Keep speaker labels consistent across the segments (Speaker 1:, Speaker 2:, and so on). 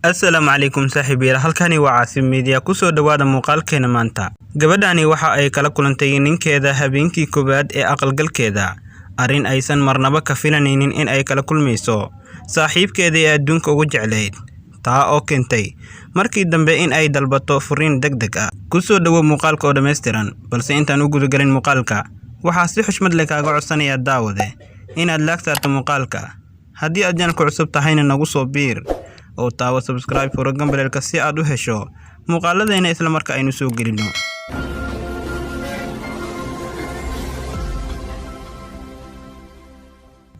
Speaker 1: Assalaamu calaykum saaxiibayaal, halkani waa Caasim Media. Kusoo dhawaada muuqaalkeena maanta. Gabadhani waxa ay kala kulantay ninkeeda habeenkii koowaad ee aqalgalkeeda arrin aysan marnaba ka filanaynin in ay kala kulmayso saaxiibkeeda ee adduunka ugu jeclayd, taa oo keentay markii dambe in ay dalbato furiin degdeg ah. Kusoo dhawow muuqaalka oo dhammaystiran, balse intaan u gudagelin muuqaalka, waxaa si xushmad leh kaaga codsanayaa, daawade, inaad like saarto muuqaalka. Haddii aad channelka cusub tahayna, nagu soo biir oo taawo subscribe, furo gambaleelka si aad u hesho muuqaaladeena isla marka aynu soo gelino.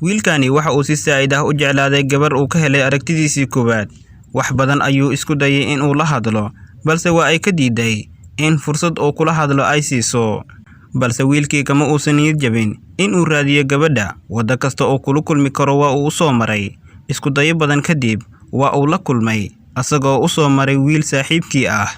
Speaker 1: Wiilkani waxa uu si saa'id ah u jeclaaday gabar uu ka helay aragtidiisii koowaad. Wax badan ayuu isku dayay in uu la hadlo, balse waa ay ka diiday in fursad uu kula hadlo ay siiso. Balse wiilkii kama uusan niyad jabin in uu raadiyo gabadha. Waddo kasta oo kula kulmi karo waa uu u soo maray. Isku dayo badan kadib waa uu la kulmay, asagoo u soo maray wiil saaxiibkii ah.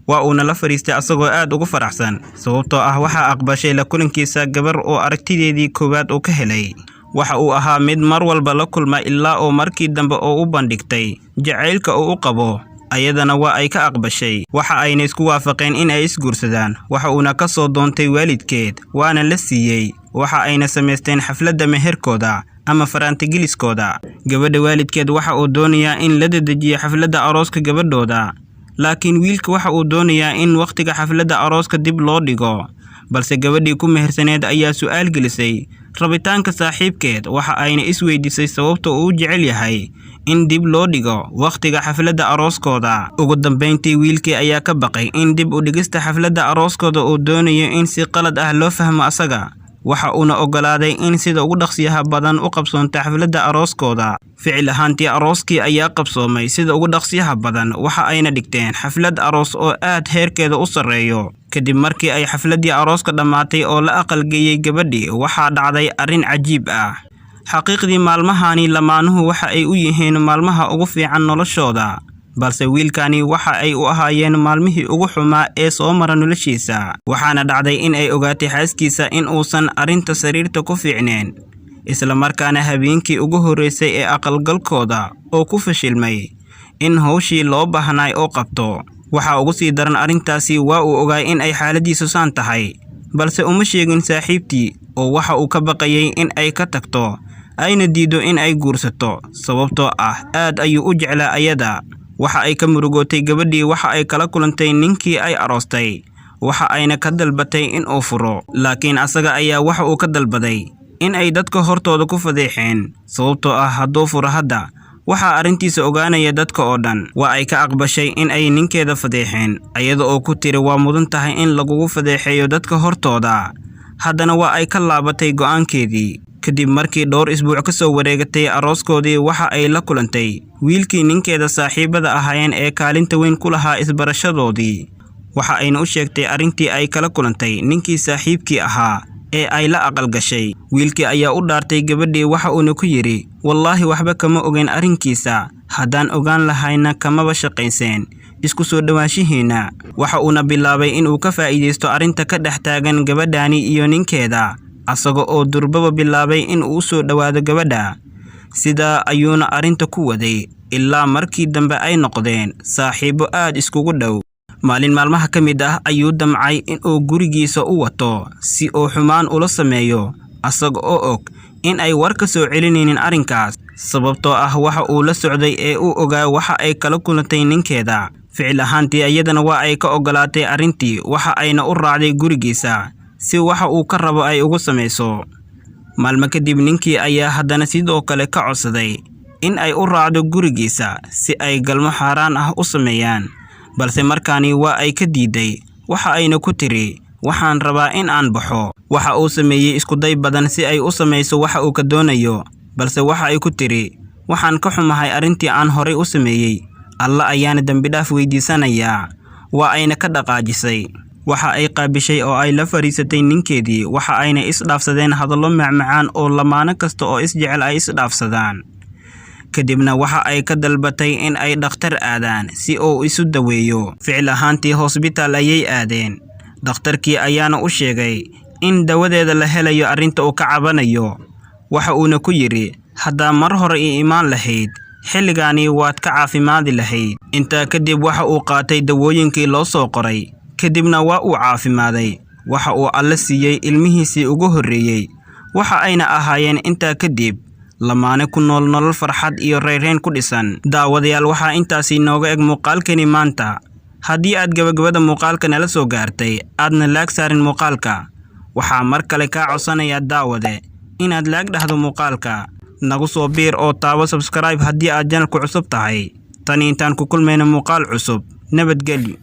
Speaker 1: Waa uuna la fadhiistay asagoo aad ugu faraxsan, sababtoo ah waxaa aqbashay la kulankiisa gabar oo aragtideedii koowaad uu ka helay. Waxa uu ahaa mid mar walba la kulma ilaa oo markii dambe oo u bandhigtay jacaylka uu u qabo, ayadana waa ay ka aqbashay. Waxa ayna isku waafaqeen in ay isguursadaan. Waxa uuna ka soo doontay waalidkeed, waana la siiyey. Waxa ayna samaysteen xafladda meherkooda ama faraantigeliskooda. Gabadha waalidkeed waxa uu doonayaa in la dedejiyo xafladda arooska gabadhooda, laakiin wiilka waxa uu doonayaa in wakhtiga xafladda arooska dib loo dhigo. Balse gabadhii ku mehersaneed ayaa su'aal gelisay rabitaanka saaxiibkeed, waxa ayna isweydiisay sababta uu u jecel yahay in dib loo dhigo wakhtiga xafladda arooskooda. Ugu dambeyntii wiilkii ayaa ka baqay in dib u dhigista xafladda arooskooda uu doonayo in si qalad ah loo fahmo asaga, waxa uuna oggolaaday in sida ugu dhaqsiyaha badan u qabsoonto xafladda arooskooda. Ficil ahaantii arooskii ayaa qabsoomay sida ugu dhaqsiyaha badan, waxa ayna dhigteen xaflad aroos oo aad heerkeeda u sarreeyo. Kadib markii ay xafladdii arooska dhammaatay oo la aqalgeeyey gabadhii, waxaa dhacday arrin cajiib ah. Xaqiiqdii maalmahani lamaanuhu waxa ay u yihiin maalmaha ugu fiican noloshooda, balse wiilkani waxa ay u ahaayeen maalmihii ugu xumaa ee soo mara noloshiisa. Waxaana dhacday in ay ogaatay xaaskiisa in uusan arrinta sariirta ku fiicneen, isla markaana habeenkii ugu horreysay ee aqalgalkooda oo ku fashilmay in hawshii loo baahnay oo qabto. Waxa ugu sii daran arrintaasi, waa uu ogaay in ay xaaladiisu saan tahay, balse uma sheegin saaxiibtii oo waxa uu ka baqayay in ay ka tagto ayna diido in ay guursato, sababtoo ah aad ayuu u jeclaa ayada. Waxa ay ka murugootay gabadhii waxa ay kala kulantay ninkii ay aroostay, waxa ayna ka dalbatay in uu furo, laakiin asaga ayaa waxa uu ka dalbaday in ay dadka hortooda ku fadeexeen, sababtoo ah hadduu furo hadda waxaa arrintiisa ogaanaya dadka oo dhan. Waa ay ka aqbashay in ay ninkeeda fadeexeen, ayada oo ku tiri waa mudan tahay in lagugu fadeexeeyo dadka hortooda. Haddana waa ay ka laabatay go'aankeedii. Kadib markii dhowr isbuuc ka soo wareegatay arooskoodii, waxa ay la kulantay wiilkii ninkeeda saaxiibada ahaayeen ee kaalinta weyn ku lahaa isbarashadoodii. Waxa ayna u sheegtay arrintii ay kala kulantay ninkii saaxiibkii ahaa ee ay la aqalgashay. Wiilkii ayaa u dhaartay gabadhii, waxa uuna ku yidhi, wallaahi waxba kama ogeyn arrinkiisa, haddaan ogaan lahayna kamaba shaqayseen isku soo dhowaanshihiinna. Waxa uuna bilaabay inuu ka faa'iidaysto arrinta ka dhex taagan gabadhani iyo ninkeeda, asaga oo durbaba bilaabay in uu u soo dhowaado gabadha. Sidaa ayuuna arrinta ku waday ilaa markii dambe ay noqdeen saaxiibo aad iskugu dhow. Maalin maalmaha ka mid ah ayuu damcay in uu gurigiisa u wato si uu xumaan ula sameeyo, asaga oo og in ay war ka soo celinaynin arrinkaas, sababtoo ah waxa uu la socday ee uu ogaa waxa ay kala kulantay ninkeeda. Ficil ahaantii iyadana waa ay ka oggolaatay arrintii, waxa ayna u raacday gurigiisa si waxa uu ka rabo ay ugu samayso. Maalmo kadib ninkii ayaa haddana sidoo kale ka codsaday in ay u raacdo gurigiisa si ay galmo xaaraan ah u sameeyaan, balse markaani waa ay ka diiday, waxa ayna ku tiri waxaan rabaa in aan baxo. Waxa uu sameeyey isku day badan si ay u samayso waxa uu ka doonayo, balse waxa ay ku tiri waxaan ka xumahay arrintii aan horay u sameeyey, Alla ayaana dembi dhaaf weydiisanayaa. Waa ayna ka dhaqaajisay. Waxa ay qaabishay oo ay la fadhiisatay ninkeedii, waxa ayna isdhaafsadeen hadallo macmacaan oo lamaano kasta oo isjecel ay isdhaafsadaan. Kadibna waxa ay ka dalbatay in ay dhakhtar aadaan si uu isu daweeyo. Ficil ahaantii hosbitaal ayay aadeen. Dhakhtarkii ayaana u sheegay in dawadeeda la helayo arrinta uu ka cabanayo. Waxa uuna ku yidhi haddaa mar hore ii imaan lahayd Xilligaani waad ka caafimaadi lahayd. Intaa kadib waxa uu qaatay dawooyinkii loo soo qoray, kadibna waa uu caafimaaday. Waxa uu Alle siiyey ilmihiisii ugu horreeyey. Waxa ayna ahaayeen intaa kadib lamaane ku nool nolol farxad iyo reyreen ku dhisan. Daawadayaal, waxaa intaasi inooga eg muuqaalkani maanta. Haddii aad gabagabada muuqaalka nala soo gaartay, aadna like saarin muuqaalka, waxaa mar kale kaa codsanayaa daawade inaad like dhahdo muuqaalka. Nagu soo biir oo taabo subscribe haddii aad channelku cusub tahay. Tani intaan ku kulmayno muuqaal cusub, nabadgelyo.